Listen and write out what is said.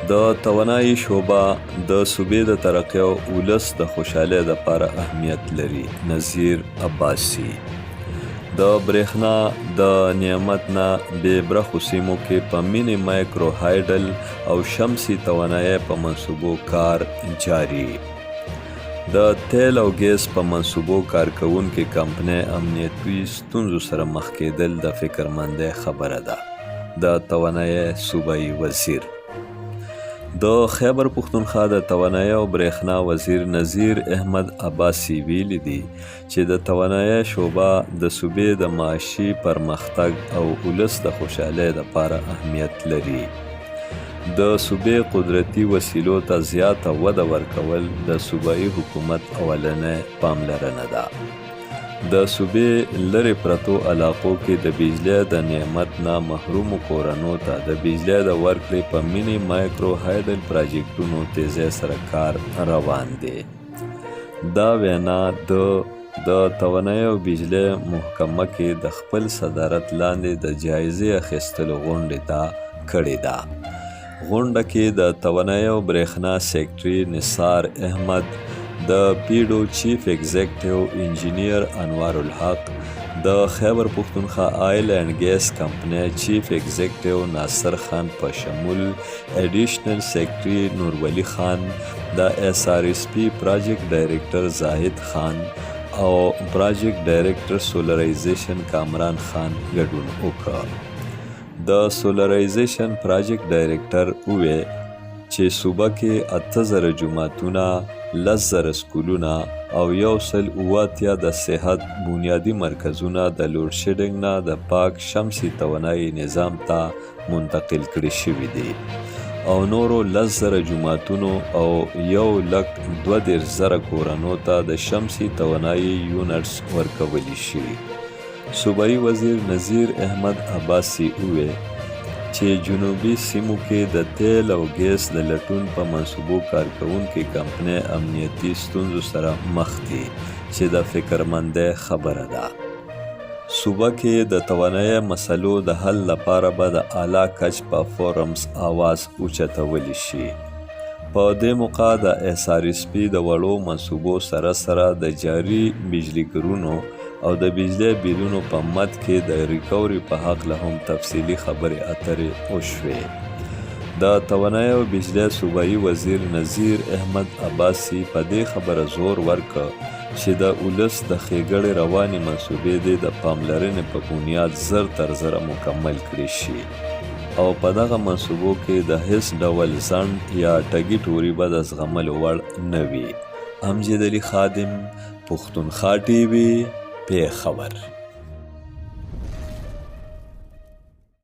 د توانایي شعبه د صوبې د ترقۍ او ولس د خوشحالۍ لپاره اهمیت لري، نذیر عباسي. د برېښنا د نعمت نه بې برخو سیمو کې په مینې مایکرو هایډل او شمسي توانایۍ په منصوبو کار جاري. د تیل او ګیس په منصوبو کارکوونکې کمپنۍ امنیتي ستونزو سره مخ کېدل د فکرمندۍ خبره ده، د توانایۍ صوبایي وزیر. د خیبر پښتونخوا د توانایۍ او برېښنا وزیر نذیر احمد عباسي ویلي دي چې د توانایۍ شعبه د صوبې د معاشي پرمختګ او ولس د خوشحالۍ لپاره اهمیت لري. د صوبې قدرتي وسیلو ته زیاته وده ورکول د صوبایي حکومت اولنۍ پاملرنه ده. د صوبې لرې پرتو علاقو کې د بجلۍ د نعمت نه محرومو کورنو ته د بجلۍ د ورکړې په مینې مایکرو هایډل پراجیکټونو تیزۍ سره کار روان دی. دا وینا ده د توانایۍ او بجلۍ محکمه کې د خپل صدارت لاندې د جایزې اخیستلو غونډې ته کړې ده. غونډه کې د توانایۍ او برېښنا سېکټري نثار احمد، د پیډو چیف ایګزیکټیو انجینیر انوار الحق، د خیبر پښتونخوا آئل اینډ ګیس کمپنۍ چیف ایګزیکټیو ناصر خان په شمول ایډیشنل سېکټري نور ولي خان، د ایس آر ایس پي پراجیکټ ډایریکټر زاهد خان او پراجیکټ ډایریکټر سولرایزیشن کامران خان ګډون وکړ. د سولرایزیشن پراجیکټ ډایریکټر ووې چې صوبه کې 8000 جوماتونه، 10,000 سکولونه او 187 د صحت بنیادي مرکزونه د لوډشیډنګ نه د پاک شمسي توانایي نظام ته منتقل کړي شوي دي او نورو 10,000 جوماتونو او 1,32,000 کورنو ته د شمسي توانایي یونټس ورکولی شي. صوبایي وزیر نذیر احمد عباسي ووې چې جنوبي سیمو کې د تیل او ګیس د لټون په منصوبو کارکوونکې کمپنۍ امنیتي ستونزو سره مخ دي چې د فکرمندۍ خبره ده. صوبه کې د توانایۍ مسلو د حل لپاره به د اعلی کچ په فورمز اواز اوچتولی شي. په دې موقع د ایس آر ایس پي د وړو منصوبو سره سره د جاري بجلي ګرونو او د بجلۍ بیلونو په مد کې د ریکوري په حقله هم تفصیلي خبرې اترې وشوې. د توانایۍ او بجلۍ صوبایي وزیر نذیر احمد عباسي په دې خبره زور ورکړ چې د اولس د ښېګړې روانې منصوبې دې د پاملرنې په بنیاد زر تر زره مکمل کړې شي او په دغه منصوبو کې د هېڅ ډول ځنډ یا ټګي ټوري به د زغملو وړ نه وي. امجد علي خادم، پښتونخوا ټي وي، پېښور.